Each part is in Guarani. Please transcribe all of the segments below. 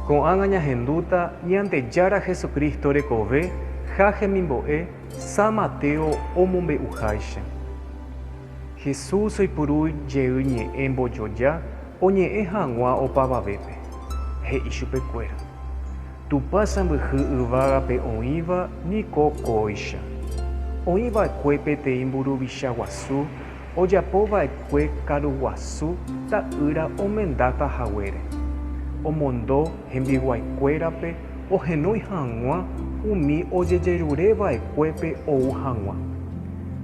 Ko'ág̃a ñahendúta Ñandejára Jesucristo rekove ha hemimbo'e San Mateo omombe'uháicha. Jesús oipuru jey ñe'ẽ mbojoja oñe'ẽ hag̃ua opavavépe. He'i chupekuéra, Tupã sãmbyhy yvágape oĩva niko kóicha. Oĩ va'ekue peteĩ mburuvicha guasu ojapo va'ekue karu guasu ta'ýra omendáta haguére. Omondo hembiguaikuérape ohenói hag̃ua umi ojejerure va'ekuépe ou hag̃ua.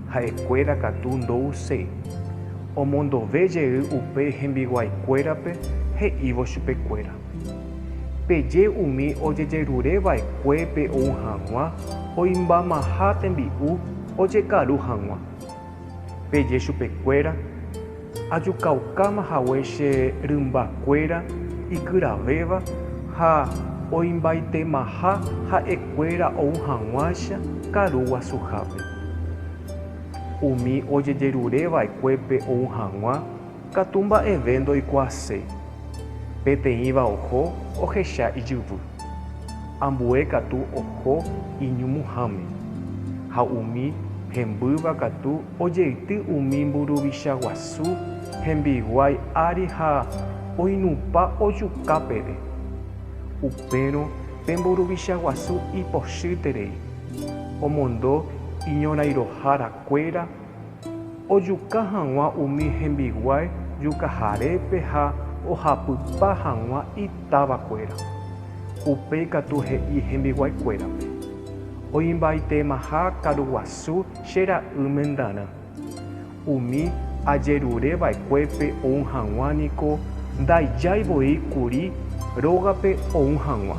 Ha'ekuéra katu ndouséi. Omondove jey upe hembiguaikuérape he'ívo chupekuéra, Peje umi ojejerure va'ekuépe ou hag̃ua oimbamaha tembi'u ojekaru hag̃ua. Peje chupekuéra, Ajukaukáma hague che rymba kuéra ikyravéva ha oimbaitemaha ha'e kuéra ou hag̃uáicha karu guasuhápe. Umi ojejerure va'ekuépe ou hag̃ua katu mba'eve ndoikuaaséi. Peteĩva oho ohecha ijyvy, ambue katu oho iñumuháme, ha umi hembýva katu ojeity umi mburuvicha guasu hembiguái ári ha oinupã ojuka peve. Upérõ pe mburuvicha guasu ipochýterei, omondo iñorãirohára kuéra Ojuka hag̃ua umi hembiguái jukaharépe ha ohapypa hag̃ua itávakuéra. Upéi katu he'i hembiguaikuérape, Oĩmbaitemaha karuguasu che ra'y mendarã. Umi ajerure va'ekuépe ou hag̃ua niko ndaijái voi kuri rógape ou hag̃ua.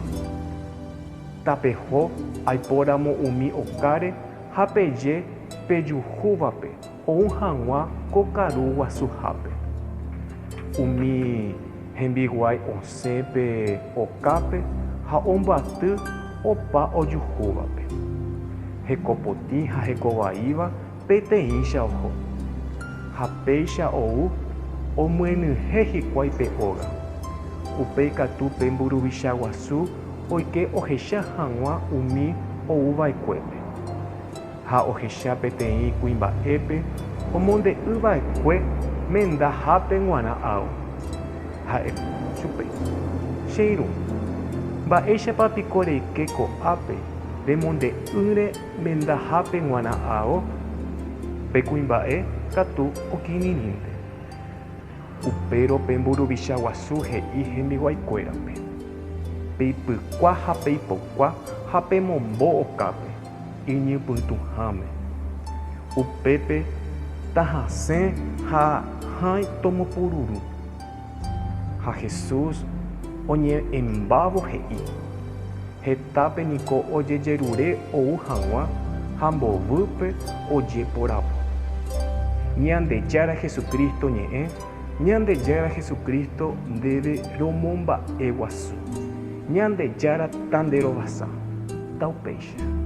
Tapeho aipóramo umi okáre Ha peje pejuhúvape ou hag̃ua ko karu guasuhápe. Umi hembiguái osẽ pe okápe ha ombyaty opa ojuhúvape. Heko potĩ ha heko vaíva peteĩcha oho. Ha péicha ou omyenyhẽ hikuái pe óga. Upéi katu pe mburuvicha guasu oike ohecha hag̃ua umi ouva'ekuépe. Ha ohecha peteĩ kuimba'épe omonde'yva'ekue mendahápe g̃uarã ao. Ha'e chupe, Che irũ, mba'éichapa piko reike ko'ápe remonde'ỹre mendahápe g̃uarã ao? Pe kuimba'e katu okirirĩnte. Upérõ pe mburuvicha guasu he'i hembiguaikuérape, Peipykua ha peipokua ha pemombo okápe, iñypytũháme. Upépe tahasẽ ha hãi tomopururu. Ha Jesús oñe'ẽmbávo he'i, Hetápe niko ojejerure ou hag̃ua ha mbovýpe ojeporavo. Ñandejára Jesucristo ñe'ẽ, Ñandejára Jesucristo ndéve romomba'eguasu. Ñandejára tanderovasa. Taupéicha.